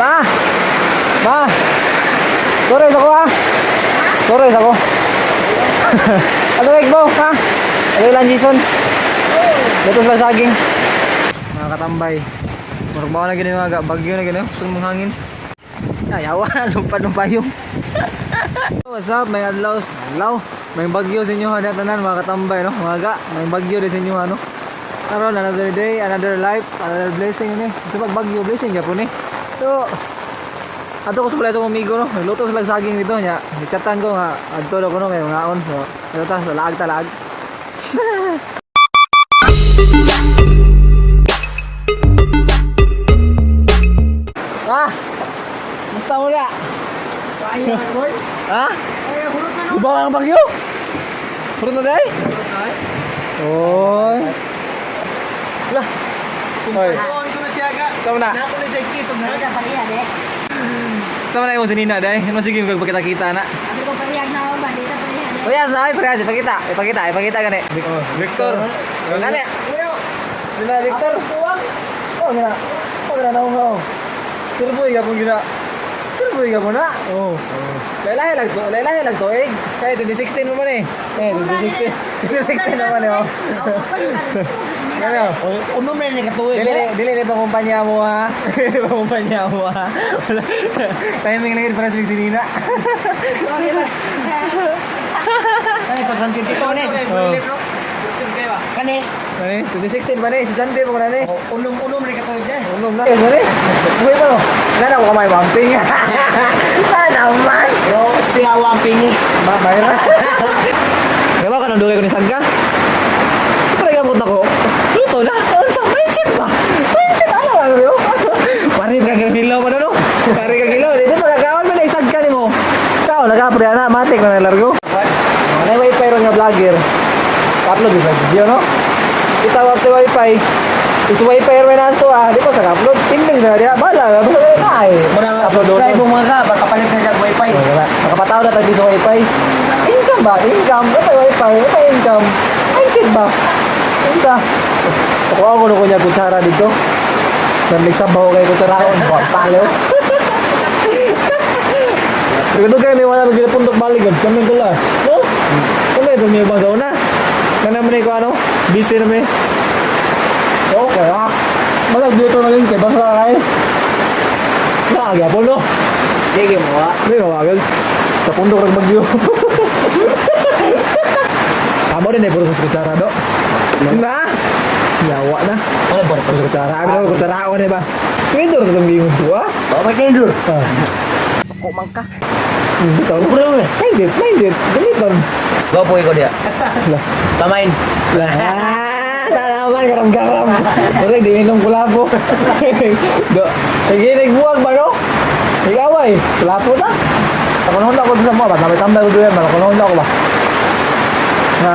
Ma! Ma! Sorry sa ko ha. Sorry sa ko. Ano kay mo ha? Ano lang Jason? Dito sila saging. Mga katambay. Murag mao na gini mga bagyo na gini. Gusto mong hangin. Ay, awa, lumpad ng payong. What's up? May adlaw, adlaw. May bagyo sa inyo ha, tanan mga katambay no. Mga ga, may bagyo din sa inyo ano. Karon another day, another life, another blessing ni. Sa pag bagyo blessing gyapon ni. So, ato ko sa balay sa amigo no. Nagluto sila saging dito nya. Gichatan ko nga adto daw ko no kay ngaon. So, ato ta sa laag ta laag. Ah! Musta mo na? Ha? Gubaw ang bagyo? Hurot na day? Oy. Lah. Oy. Sama na. Sama na yung sinina day. Ano sige magpakita-kita na. Parehas na, ay parehas ipakita. Ipakita, ipakita gani. Victor. Gani. Sina Victor. Oh, gina. Oh, gina na oh. Turbo gapon gina. Turbo gapon na. Oh. Lailahi lang to, lailahi lang to eh. Kaya 2016 mo man eh. Eh, 2016. 2016 naman eh. Oh. Ano? Unom na ni katuig. Dili dili dili pa kumpanya mo ha. Dili pa kumpanya mo ha. Wala. Timing lang yun para sa sinina. Kani to san kito ni. Oh. Kani Ano? 2016 ba ni? Si Jante pa ko na ni. unom unom ni katuig eh. Unom na. Sorry. Buhay pa no. Wala na ako kamay wamping. Sana man. Pero siya wamping ni. Ma, mayroon. Kaya ba ka nang dugay ko ni Sangka? Ito lang gamot na ko. Luto na. Ano sa mindset ba? Mindset ano lang yun? Pare ka gilaw pa no? Pare ka gilaw. Dito magkakaon mo na isagka ni mo. Kao, nagapre na. Matik na nalargo. Ano wifi ron nga vlogger? Upload yung video no? Kita up sa wifi. Is wifi ron na ito ah. Di ko sa upload. Tinding sa diya. Bala. Bala na eh. Mura nga subscribe mo mga ka baka palit na siya wifi. Wala. Nakapataw na tayo dito wifi. Income ba? Income. Ito wifi. Ito income. Mindset ba? Unsa? Ako ako na kunya kutsara dito. Nagsabaw kay kutsaraon. Buwan palo. Ito kayo may wala magiging pundok baligod. Kami ko lang. No? Kami ito may ibang una. Kana man ko ano? Busy na may. Okay ah. Malag dito na yun kay basta kay. Naagapon no? Sige mo ah. May mawagag. Sa pundok rag bagyo. Amo din eh, puro sa kutsara do. Na! Yawa na. Ano ba? Puro sa kutsara. Ano kutsara ako na ba? Kindor sa bingon ko ah. Ba may kindur. Ah. Suko man ka. Bitaw. Bro eh. Mindset, mindset. Gamiton. Gopo ko dia. Lah. Pamain. Lah. Salamat garam-garam. Pare di inom kulapo. Do. Sige nagbuwag ba no? Ikaw ay, kulapo na. Ako ako sa mga, tambay-tambay ko doon, ako ako ba. Nga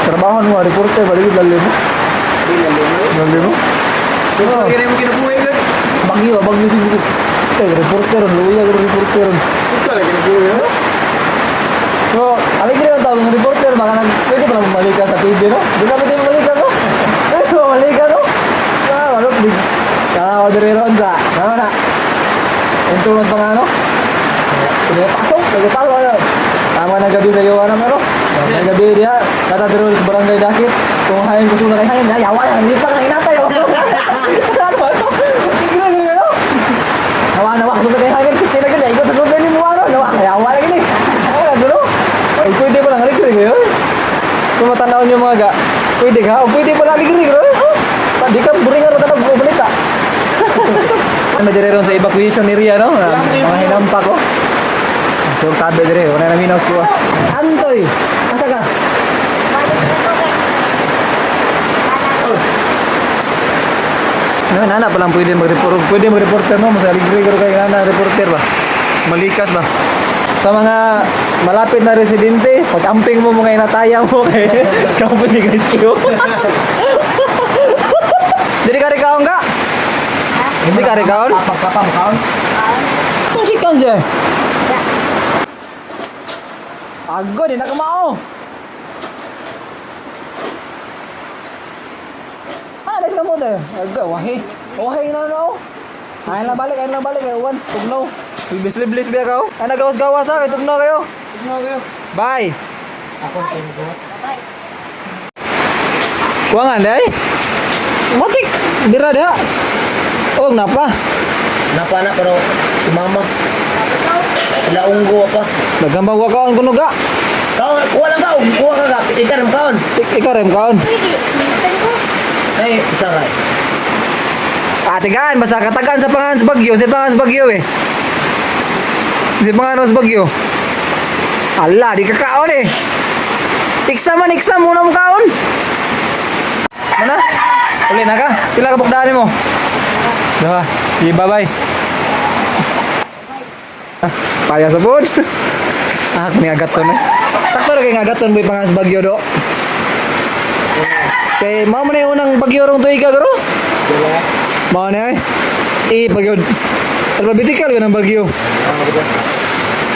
trabaho mo, reporter, balik lalim mo. Lalim mo. Suko kini mo kinabuhi gud. Bagyo, bagyo siguro. Eh, reporter, luya ko reporter. Suko lagi kinabuhi. So, aligre ang tawag ng reporter, baka nag, pwede pa lang bumalik ka sa TV, no? Di ka pwede bumalik ka, no? Pwede bumalik ka, no? Ah, ano, di, kaya ako diri ron sa, tama na. Enturon pa nga, no? Pwede pasok, pwede pasok, ano? Tama na gabi sa iyo, ano, pero? Tama na gabi diha, kata diri sa barangay Dakit, kung hain gusto na kay hain, yawa na, hindi pa na hinatay, oh. Ano ba ito? Tignan nyo, no? Nawa, nawa, gusto na kay hain, kasi na gani, ikot sa gobyerno mo, ano? Nawa, yawa na gani. Ay, ano, ay, pwede pa lang aligre kayo. Kung matanaw niyo mga ga, pwede ka? O pwede pa lang aligre kayo. Oh, di ka buringan o tanong balita. Ano dire ron sa evacuation area no? Mga hinampa ko. So tabi dire, wala na minaw ko. Antoy, asa ka? No, nana pa lang pwede mag-report. Pwede mag-reporter no, mas aligre kay nana reporter ba. Malikas ba? Sa mga malapit na residente, pag amping mo mga inataya mo kay company rescue. Dili ka rikaon ka? Hindi ka rikaon? Pagkapa mo kaon. Ito si Kanze. Ago, di na kamao. Ah, next na mo tayo. Ago, wahi. Wahi na no. Ay lang balik kay uwan. Tugnaw. Ibis-liblis biya ka oh. Ay nagawas-gawas ha, kay tugnaw kayo. Tugnaw kayo. Bye. Ako sa inyo gawas. Kuangan day. Matik. Bira dia. Oh, napa? Napa na pero si mama. Sila unggo pa. Nagambang wa kaon kuno ga. Kaon, kuha lang ka, kuha ka ka, ikaw rin kaon. Ikaw rin kaon. Ay, saray. Atigaan, basta katagaan sa pangan sa bagyo, sa pangan sa bagyo eh. Sa pangan sa bagyo. Ala, di ka kaon eh. Iksa man, iksa muna mo kaon. Mana? Uli na ka? Pila ka bukdaan mo? Diba? Sige, bye-bye. Ah, paya sa pod. Ah, may agaton eh. Sakto ra kay nga agaton boy pangan sa bagyo do. Kay mao man na yung unang bagyo rong tuig ka gro. Mao na eh. Eh, bagyo. Alphabetical yun ang bagyo.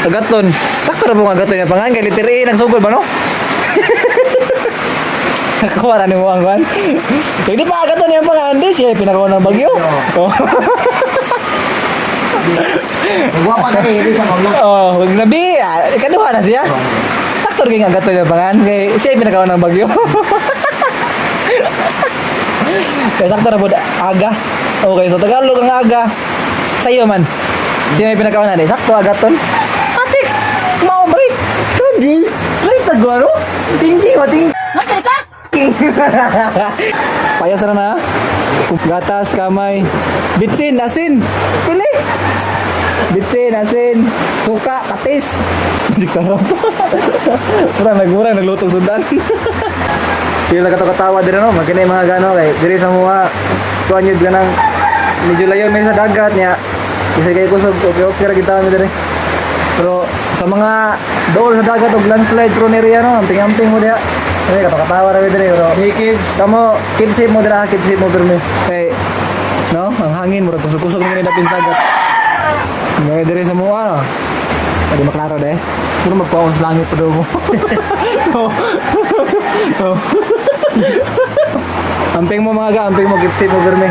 Agaton. Sakto ra po nga agaton yung pangan kay letter A nagsugod ba no? Nakuha na ni mo ang kwan. Kaya di pa agaton yung pangan di siya pinakawa ng bagyo. Oh. Guwapa ka eh, sa kaon. Oh, wag na bi. Ah, ikaduha na siya. Sakto ra kay nga agaton yung pangan kay siya pinakawa ng bagyo. Kaya sakto ra po aga. Okay, so Tagalog ang aga. Sa iyo man. Siya may pinakauna ni. Sakto agaton. Atik. Mao break. Kandi. Late na ano? Tinggi ma tinggi. Payas na na. Gatas, kamay. Bitsin, asin. Pili. Bitsin, asin. Suka, katis. Hindi sarap. Murang nagmurang naglutong sundan. Sila na katawa din ano, magkina yung mga gano kay diri sa mga tuan yun ganang medyo layo may sa dagat niya. Kasi kay kusog okay okay ra kita mi diri. Pero sa mga dool sa dagat og landslide prone area no, amping-amping mo diha. Ay katawa ra mi diri pero Hey, kids. kamo keep safe mo dira, keep safe mo pirmi. Kay no, ang hangin murag kusog-kusog ni dapin sa dagat. Ngay diri sa mua no. Pwede maklaro de. Puro magpaon sa langit pa daw mo. No. No. Amping mo mga ga, amping mo, keep safe mo pirmi.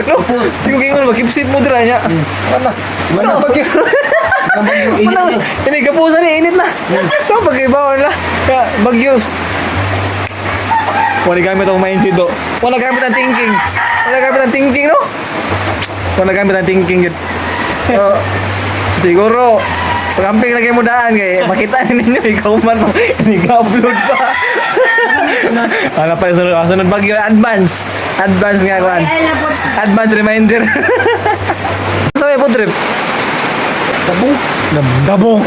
No, siguro gingon mo, keep safe mo dira niya. Ano? Wala. Ano bagyo? Init Ano? na. Ini kapusan ni init na. So pag-ibaw na. Kaya bagyo. Wala gamit ang mindset do. Wala gamit ang thinking. Wala gamit ang thinking no. Wala gamit ang thinking yun. So, siguro pag-amping lagi mo daan kay makita ninyo ikaw man hindi ka upload pa. Ano pa yung sunod, ah, sunod bagyo advance. Advance nga kuan. Advance reminder. Sa may po trip? Dabong. Dabong.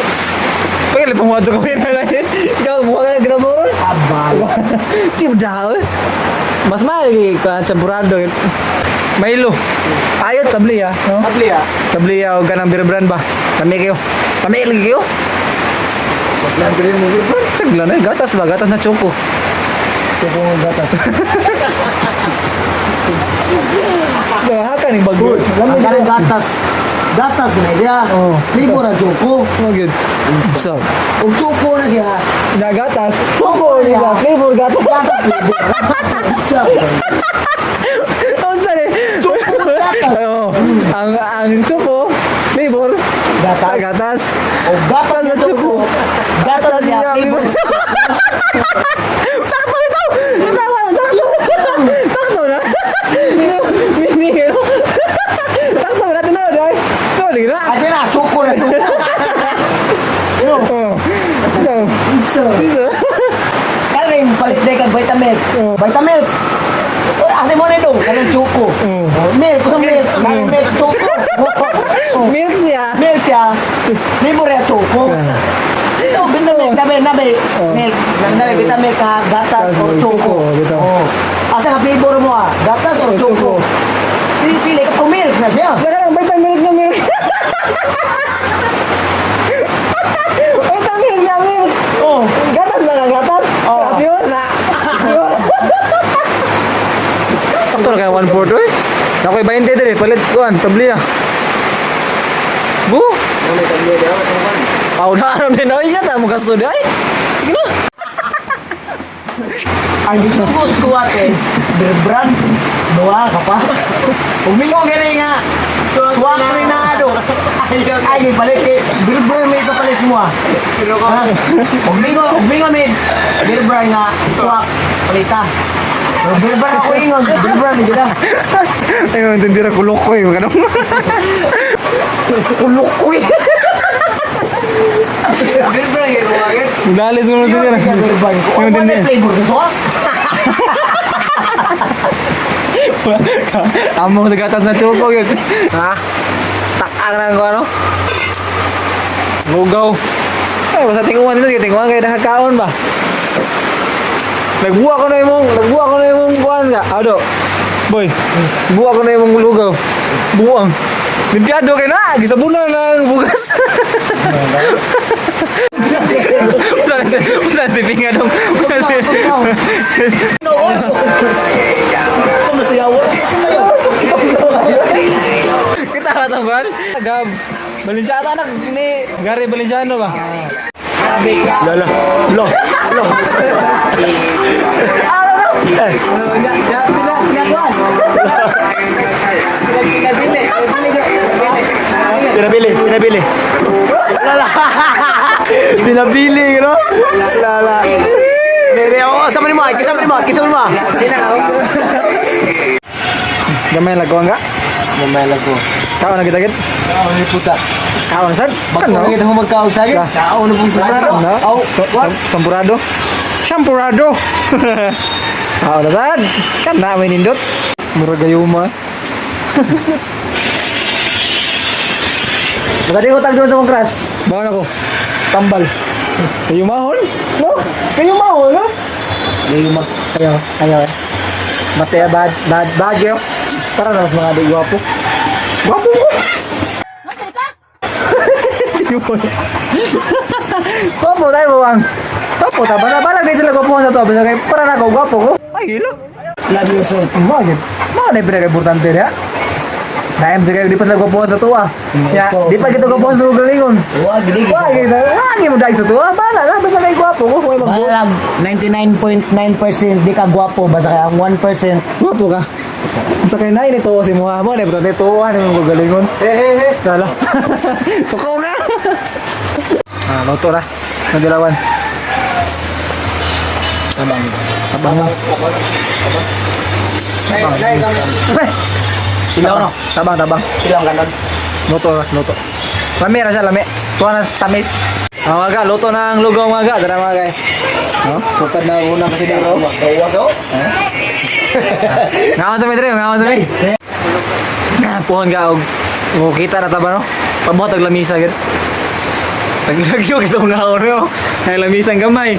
Pagkali pumuha ko yun na lang. Ikaw, mukha ka na ginabong. Abal. Di ba daw? Mas mahal ka champurado. Milo. Ayot, tabli ah. No? Tabli ah. Tabli ah, o ganang beer brand ba? Kami kayo. Kami lagi kayo. Saglan ko rin mo. Sagla na eh. Gatas ba? Gatas na choco. Choco ng gatas. Kaya ka ni bagyo. Ang kanang gatas. Gatas na siya. Oo. Libo na choco. Oh, good. So, Ug choco na siya. na gatas. Choco, di ba? Flavor gatas. Gatas libo. Sa. Ang sali. Choco gatas. Oo. Ang choco, flavor, Gatas. gatas. O gatas na choco. Gatas niya. Flavor. Sakto ito! Tama, sakto! Sakto na! Mini, sakto na, tinawag ay! Sorry na! Ate na, choco na choco. Oh. Ano? So, kanin palit day kag Vitamilk. Oo. Vitamilk. Uy, asa mo na dong? Kanang choco. Oo. Oh, milk, kuno milk. Kanang milk choco. Oh, Milk niya! milk siya. Libo rin choco. Ito, Vitamilk, nabe, nabe, milk. Nabe, Vitamilk ha, gatas or choco. Choco, bitaw. Oh. Asa ka flavor mo ah? Gatas or Choco. choco? Pili, pili ka kung milk na siya. Saka lang, vitamin na milk! Vitamin na milk! Oh. Gatas na nga, gatas! Oo. Pure na! Pure! Sakto na kaya 1.4 eh. Nakoy 20 diri, palit kuan, tabli ah. Bu! Aw na aram din oy, yata mo gasto di ay. Sige na. Ang gisugos ko ate, Beer Brand, duha ka pa. Umingo gani nga. Swak rin na ano. Ay, balik eh. Beer Brand may kapalit mo ah. Ha? Ugmingo min. Beer Brand nga, swak, palita. Pero Beer Brand ako ingon, Beer Brand, hindi na. Ay, hindi ra kulok ko eh. Ganun. Kulok ko eh. Beer Brand, eh, kumagin. Dalis mo Yun, nila. Beer Brand ko. Yung Ang tindi. wala flavor ko, swak. Among sa gatas na choco yun. Ha? Takang na ko ano? Lugaw. Ay, basta tinguan nito, tinguan kay nakakaon ba? Nagbuwa ko na imong kuan nga. Ado. Boy, buwa ko na imong lugaw. Buwang. Limpiado kay na, gisabunan na ang bugas. Usa si pinga dong. Usa si. Noon. Sumasayaw. Sumayaw. Kita ka to, Brad? Gab. Balenciaga anak ni Gary Valenciano ba? Lala. Lo. Lo. Pinabili, pinabili. Lala. Pinabili, no? Lala. Mere, oh, sama ni mo, kisama ni mo, kisama ni mo. Gamay lang ko nga. Gamay lang ko. Kaon na kita gid. Kaon ni puta. Kaon sad. Bako na kita magkaog sa akin. Kaon na pong sa No? Aw, Sampurado. Sampurado. Kaon na sad. Kan na may nindot. Mura gayuma. Magadi ko tagdon sa kong crush. Bawon ako. Tambal. Gayumahon? No? Gayumahon, no? Gayuma. Ayaw, ayaw. Matea bad bad bagyo. Para na mas mga di gwapo. Gwapo ko. Gwapo tayo bawang. Gwapo ta bala bala di sila gwapo sa to basta kay para na ko gwapo ko. Ay hilo. Love yourself. Mo gyud. Mao na pinaka-importante niya. Dahil sa kayo, di pa sila gwapo sa tuwa. Ya, di pa kita gwapo sa galingon. Wag, di. Wag, kita. Wag mo dahil sa tuwa. Bala na, basta kay gwapo ko. Huwag mag Balag, 99.9% di ka gwapo, basta kaya ang 1% Gwapo ka. Sa kay nai nito si Muha mo, bro, nito ano mo gagalingon. Eh, eh, eh. Lala. Sukaw na. Ah, luto na. Nadilawan. Tabang. Tabang. Tabang. Ilaw no? Tabang, tabang. Ilaw kanon. Luto na, luto. Lami ra siya, lami. Tuwa na tamis. Ah, mga luto na ang lugaw mga ga. Tara mga ga. No? Sukad na una kasi dito. Gawa ko. Ngaon sa mi dre, ngaon sa mi. Puhon ka og og kita na ta ba no? Pabuhat og lamisa gid. Taglagyo kita ngaon no. Nay lamisa ang gamay.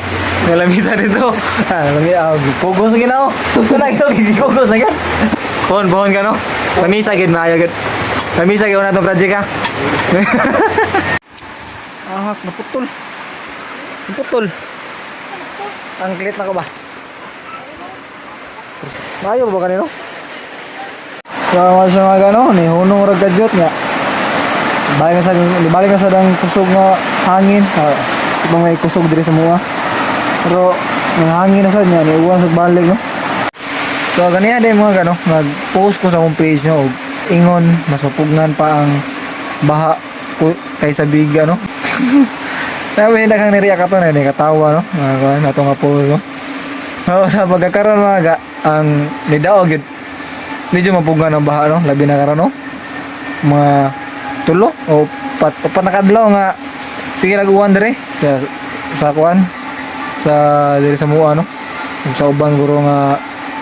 Nay lamisa dito. Ah, lami ah, kugos ginao. Tugtog ito gikugos na gid. Puhon, puhon ka no. Lamisa gid maayo gid. Lamisa gid una tong project ha. Ah, naputol. Naputol. Ang clit na ko ba? Maayo ba kanino? Sa mga gano, ni hunong rag kadyot nga. Balik na sa dang kusog nga hangin. Ah, ibang may kusog diri sa mua. Pero ang hangin na sa niya ni uwan sa balik no. So ganiya din mga gano, nag-post ko sa akong page no og ingon mas mapugnan pa ang baha ko kaysa biga no. Kaya may daghang nireact ato na ni katawa no. Mga kuan ato nga post no. Oo, sa pagkakaroon mga ga, ang nidaog yun, medyo mapugan ang baha no, labi na karon no. Mga tulo o pat o nakadlaw nga sige nag-uwan dire sa kuan sa dire sa mua no. Ug sa uban guro nga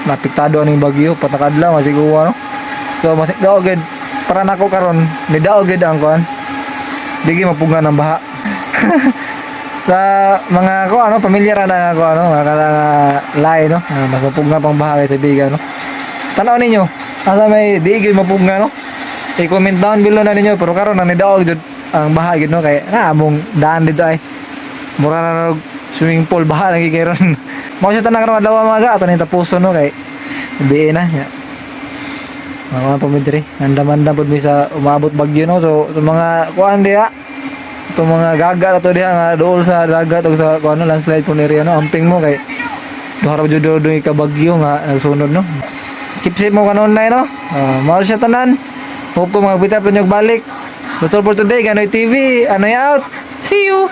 napiktado aning bagyo pat nakadlaw nga sige uwan no. So mas daog gid para nako karon nidaog gid ang kuan. Digi mapugan ang baha. Sa mga ko ano pamilyar na ako ano mga kala lay no. Ah, mas mapugna pang baha kaysa biga no. Tanaw ninyo asa may di gyud mapugna no. I-comment down below na ninyo pero karon ang nidaog jud ang baha gyud no kay na among daan dito ay mura na og swimming pool baha lagi kay ron. Mao siya tanan karon adlaw mga ga ato ning tapuson no kay biin na ya. Mga pamidre, nandamanda pud mi sa umabot bagyo no. So, sa mga kuan diha, itong mga gaga na to diha nga dool sa dagat o sa kuan no, landslide po area no, amping mo kay Harap jud doon ka bagyo nga nagsunod, no. Keep safe mo kanunay, no. Mao siya tanan. Hope ko mga bitap balik. That's all for today. Ganoy TV. Anoy out. See you.